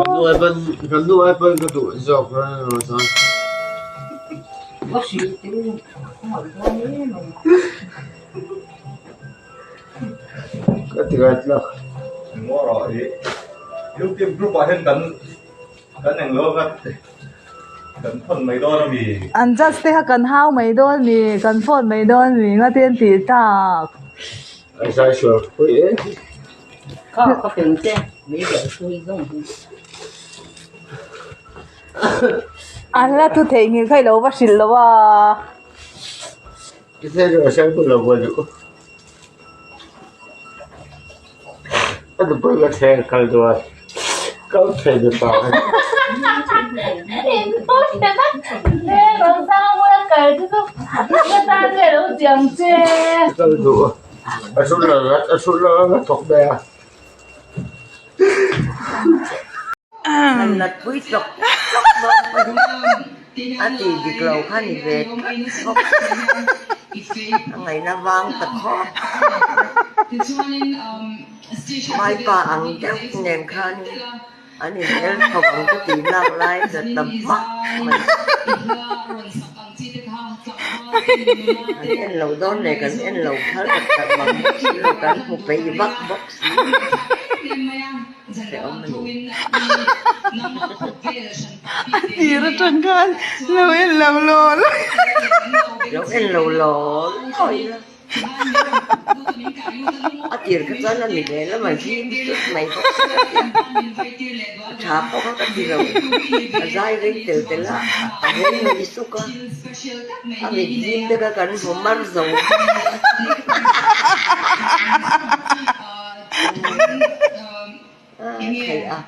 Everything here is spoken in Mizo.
Kan nu ai pawn ka duh zawk chuan. Ka ti ngai tlak. YouTube group ah hian kan kan englo kha kan phone mai dawn a mi. An judge te kha kan hau mai dawn mi kan phone mai dawn mi nga te an tih tak. Ai sai sual pui e. Kha ka peng te mi ber thui zawng hi. An la thu theihnghilh kha i lo va hrilh lo a. I thei lo sai pawh lo va duh. Ka nupui ka thei a kal dawn a, kal thei mipa ka ni. Kal duh a, a hrul lo a hrul lo a thawk mai a. Kan natpui tlawk tlawk bawk pahin a tih dik lo kha ni ve tlat bawk a ngaihna vang ta khawp mai pa ang deuh nen khanin an in el thawk ang ka tih lak lai ta ta vak mai kan en lo dawn leh kan en lo phal tak tak mang bawk si lo kan hmu peih vak bawk si. A tir atang khan lo en lo law law. Lo en lo law law ila. A tir kha chuan a mi lehlam a zim tut mai bawk si a tia. A tha pawh kha ka ti lo. A zai rei tel tel a, a rei mai suk a. A mit zim te kha kan hmu mar zo. A.